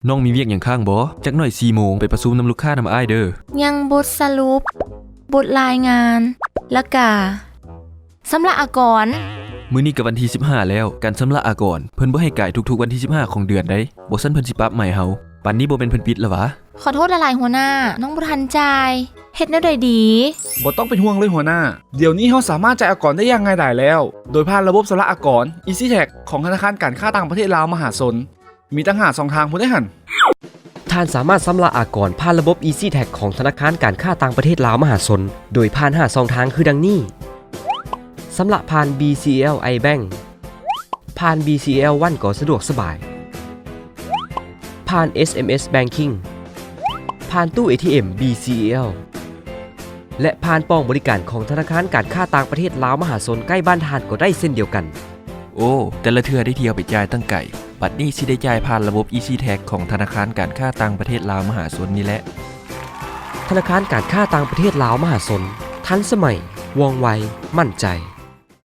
ນ້ອງມີວຽກຫຍັງຄ້າງບໍ່? ຈັກໜ້ອຍສີ່ໂມງໄປປະຊຸມນຳລູກຄ້ານຳອ້າຍເດີ້. ຍັງບົດສະຫຼຸບ, ບົດລາຍງານ ລະກະ ຊຳລະອາກອນ. ມື້ນີ້ກໍວັນທີສິບຫ້າແລ້ວ, ການຊຳລະອາກອນເພິ່ນບໍ່ໃຫ້ກາຍທຸກໆວັນທີສິບຫ້າຂອງເດືອນໃດ໋, ບໍ່ຊັ້ນເພິ່ນຊິປັບໃໝເຮົາ. ປານນີ້ບໍ່ແມ່ນເພິ່ນປິດລະຫວາ? ຂໍໂທດຫຼາຍໆຫົວໜ້າ, ນ້ອງບໍ່ທັນຈ່າຍ. ເຮັດແນວໃດດີ? ບໍ່ຕ້ອງເປັນຫ່ວງເລີຍຫົວໜ້າ, ດຽວນີ້ເຮົາສາມາດຈ່າຍອາກອນໄດ້ຢ່າງງ່າຍດາຍແລ້ວ ໂດຍຜ່ານລະບົບຊຳລະອາກອນ ອີຊີແທັກ ຂອງທະນາຄານການຄ້າຕ່າງປະເທດລາວມະຫາຊົນ. ມີຕັ້ງຫ້າຊ່ອງທາງພຸ້ນເດ້ຫັ້ນ. ທ່ານສາມາດຊຳລະອາກອນຜ່ານລະບົບ EasyTax ຂອງທະນາຄານການຄ້າຕ່າງປະເທດລາວມະຫາຊົນ ໂດຍຜ່ານຫ້າຊ່ອງທາງຄືດັ່ງນີ້: ຊຳລະຜ່ານ BCL iBank ຜ່ານ BCL One ກໍສະດວກສະບາຍ, ຜ່ານ SMS Banking, ຜ່ານຕູ້ ATM BCL ແລະ ຜ່ານປ່ອງບໍລິການຂອງທະນາຄານການຄ້າຕ່າງປະເທດລາວມະຫາຊົນໃກ້ບ້ານທ່ານກໍໄດ້ເຊັ່ນດຽວກັນ. ໂອ້ ແຕ່ລະເທື່ອໄດ້ທີ່ເຮົາໄປຈ່າຍຕັ້ງໄກ, ບັດນີ້ຊິໄດ້ຈ່າຍຜ່ານລະບົບ EasyTax ຂອງທະນາຄານການຄ້າຕ່າງປະເທດລາວມະຫາຊົນນີ້ແຫຼະ. ທະນາຄານການຄ້າຕ່າງປະເທດລາວມະຫາຊົນ, ທັນສະໄໝ, ວ່ອງໄວ, ໝັ້ນໃຈ.